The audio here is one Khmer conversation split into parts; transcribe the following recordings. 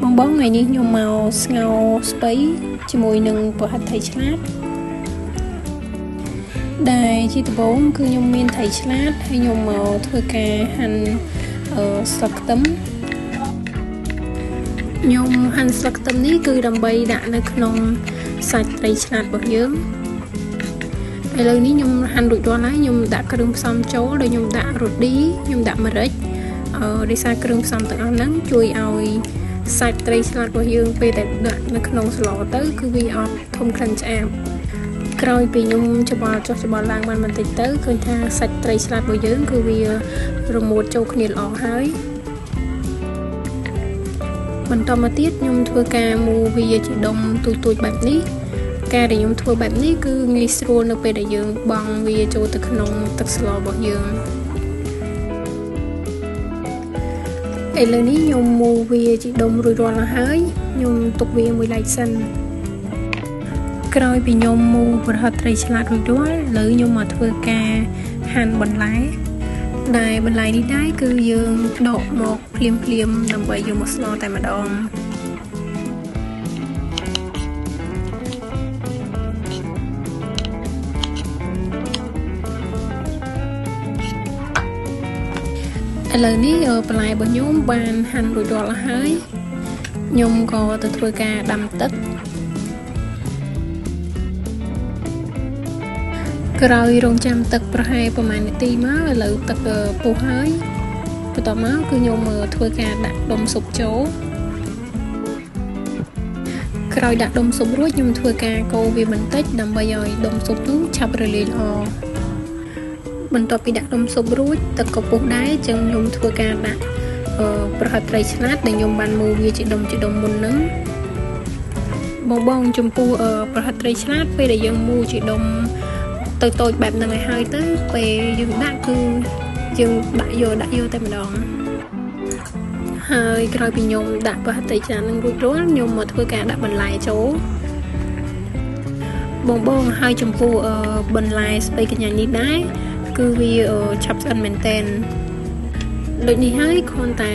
បងបងថ្ងៃនេះខ្ញុំមកស្ងោរស្ពៃជាមួយនឹងប្រហិតត្រីឆ្លាតដែលជាដំបូងគឺខ្ញុំមានត្រីឆ្លាតហើយខ្ញុំមកធ្វើការហាន់ស្លឹកខ្ទឹមខ្ញុំហាន់ស្លឹកខ្ទឹមនេះគឺដើម្បីដាក់នៅក្នុងសាច់ត្រីឆ្លាតរបស់យើងឥឡូវនេះខ្ញុំហាន់រួចរាល់ហើយខ្ញុំដាក់គ្រឿងផ្សំចូលដោយខ្ញុំដាក់រ៉ូឌីខ្ញុំដាក់ម្រេចដោយសារគ្រឿងផ្សំទាំងអស់ហ្នឹងជួយឲ្យសាច់ត្រីឆ្លាតរបស់យើងពេលដែលដាក់នៅក្នុងស្លទៅគឺវាអត់ធំក្លិនឆ្អាបក្រោយពីខ្ញុំច្បល់ចុះច្បល់ឡើងបានបន្តិចទៅឃើញថាសាច់ត្រីឆ្លាតរបស់យើងគឺវារមួតចូលគ្នាល្អហើយបន្តមកទៀតខ្ញុំធ្វើការមូវាជាដុំទូចៗបែបនេះការដែលខ្ញុំធ្វើបែបនេះគឺងាយស្រួលនៅពេលដែលយើងបង់វាចូលទៅក្នុងទឹកស្លរបស់យើងឥឡូវនេះខ្ញុំមូវាជាដុំរួចរាល់ហើយខ្ញុំទុកវាមួយឡែកសិនក្រោយពីខ្ញុំមូប្រហិតត្រីឆ្លាតរួចរាល់ឥឡូវខ្ញុំមកធ្វើការហាន់បន្លែដែលបន្លែនេះដែរគឺយើងដកមកភ្លាមភ្លាមដើម្បីយកមកស្លតែម្ដងឥឡូវនេះបន្លែរបស់ខ្ញុំបានហាន់រួចរាល់ហើយខ្ញុំក៏ទៅធ្វើការដាំទឹកក្រោយរងចាំទឹកប្រហែលប្រហែលនាទីមកឥឡូវទឹកពុះហើយបន្ទាប់មកគឺខ្ញុំធ្វើការដាក់ដុំស៊ុបចូលក្រោយដាក់ដុំស៊ុបរួចខ្ញុំធ្វើការកូរវាបន្តិចដើម្បីឲ្យដុំស៊ុបនោះឆាប់រលាយល្អបន្ទាប់ពីដាក់ដុំស៊ុបរួចទឹកក៏ពុះដែរចឹងខ្ញុំធ្វើការដាក់ប្រហិតត្រីឆ្លាតដែលខ្ញុំបានមូវាជាដុំជាដុំមុនហ្នឹងបងចំពោះប្រហិតត្រីឆ្លាតពេលដែលយើងមូជាដុំទៅតូចបែបហ្នឹងឲ្យហើយទៅពេលយើងដាក់គឺយើងដាក់យកតែម្ដងហើយក្រោយពីខ្ញុំដាក់ប្រហិតត្រីឆ្លាតនឹងរួចរាល់ខ្ញុំមកធ្វើការដាក់បន្លែចូលបងហើយចំពោះបន្លែស្ពៃកញ្ញាញនេះដែរគឺវាឆាប់ឆ្អិនមែនតែនដូចនេះហើយគ្រាន់តែ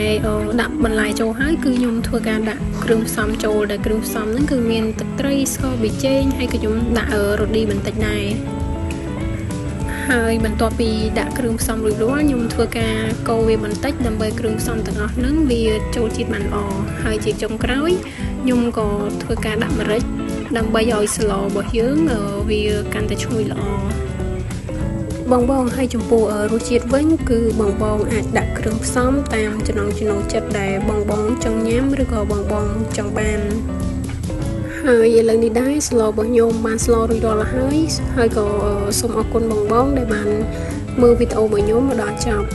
ដាក់បន្លែចូលហើយគឺខ្ញុំធ្វើការដាក់គ្រឿងផ្សំចូលដែលគ្រឿងផ្សំហ្នឹងគឺមានទឹកត្រីស្ករប៊ីចេងហើយក៏ខ្ញុំដាក់រ៉ូឌីបន្តិចដែរហើយបន្ទាប់ពីដាក់គ្រឿងផ្សំរួចរាល់ខ្ញុំធ្វើការកូរវាបន្តិចដើម្បីគ្រឿងផ្សំទាំងអស់ហ្នឹងវាចូលជាតិបានល្អហើយជាចុងក្រោយខ្ញុំក៏ធ្វើការដាក់ម្រេចដើម្បីឲ្យស្លរបស់យើងវាកាន់តែឈ្ងុយល្អបងហើយចំពោះរសជាតិវិញគឺបងអាចដាក់គ្រឿងផ្សំតាមចំណង់ចំណូលចិត្តដែលបងចង់ញ៉ាំឬក៏បងចង់បានហើយឥឡូវនេះដែរស្លរបស់ខ្ញុំបានស្លរួចរាល់ហើយហើយក៏សូមអរគុណបងដែលបានមើលវីដេអូរបស់ខ្ញុំមកដល់ចប់